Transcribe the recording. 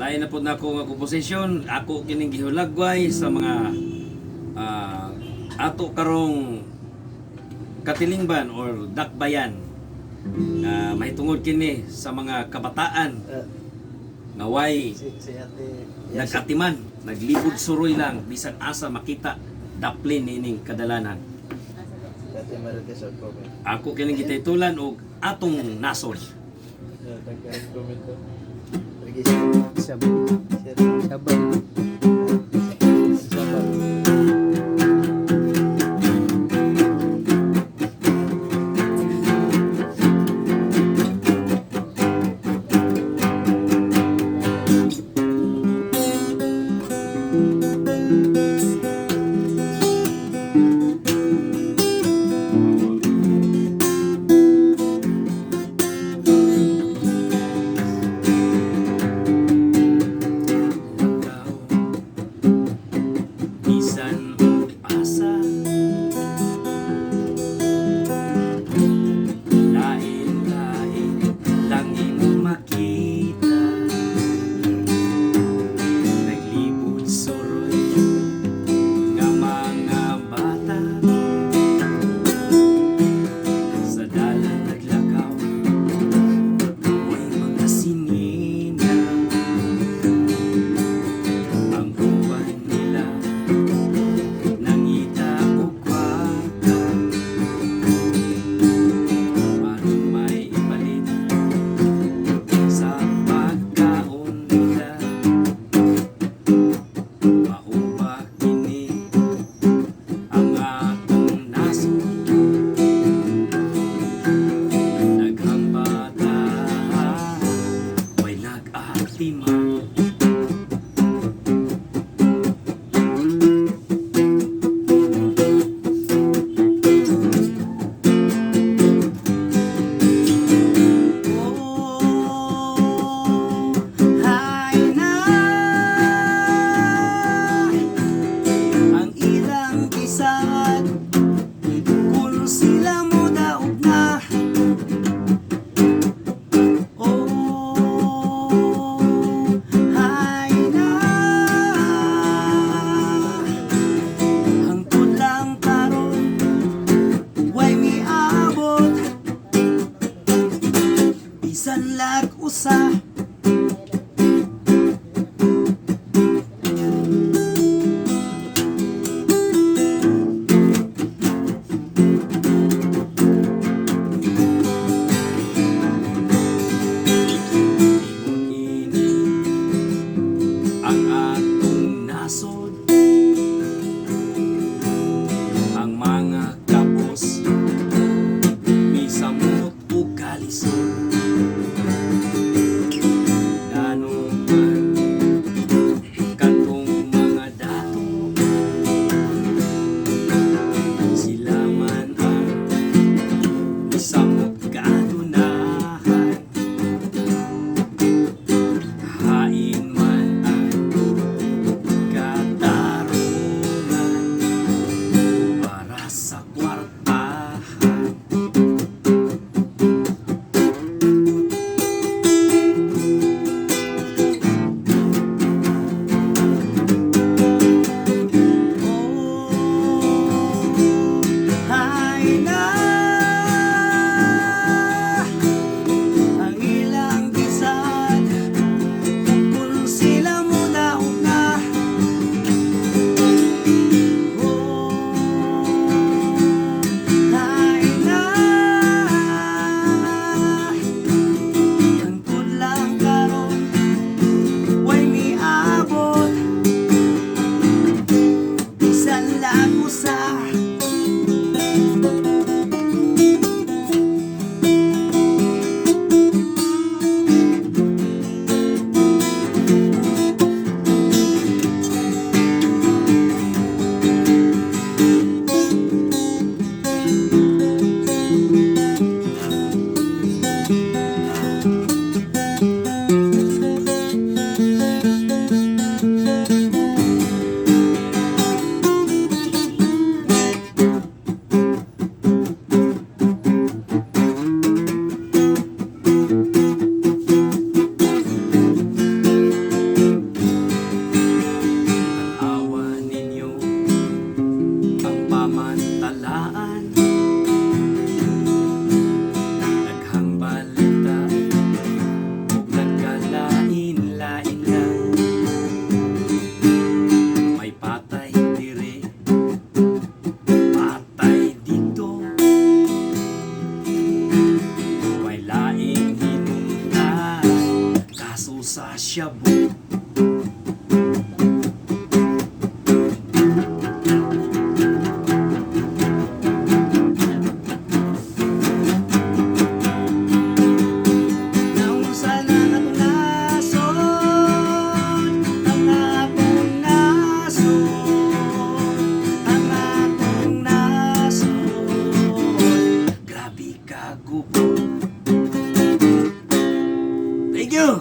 Lain na po nako nga komposisyon, ako kining gihulagway sa mga ato karong katilingban or dakbayan na mahitungod kini sa mga kabataan nga way Si Ate nagkatiman, naglibod suroy lang bisan asa makita daplin niining kadalanan. Si Ate Marites og comment. Ako kining gititulan og Atong Nasod. Daghan comment to. Sabay. Sabay. Sabay. Lakaw, bisan asa, lain-lain lang imong makita. Naglibot suroy nga mga bata, sa dalan naglakaw, way mga sinina. Ang uban nila nangita og kwarta aron may ipalit sa pagkaon nila. Mao ba kini ang atong nasod? Daghang bata way nag-atiman. Oh, hay na ang ilang kisad kung sila mo daog na. Oh, hay na, hangtod lang karon way miabot bisan lag usa. Ingon ini ang atong nasod, ang mga kapos misamot og kalisod. Sa shabu. Naunsa na nga atong nasod, ang atong nasod, ang atong nasod. Grabe ka gubo. Thank you!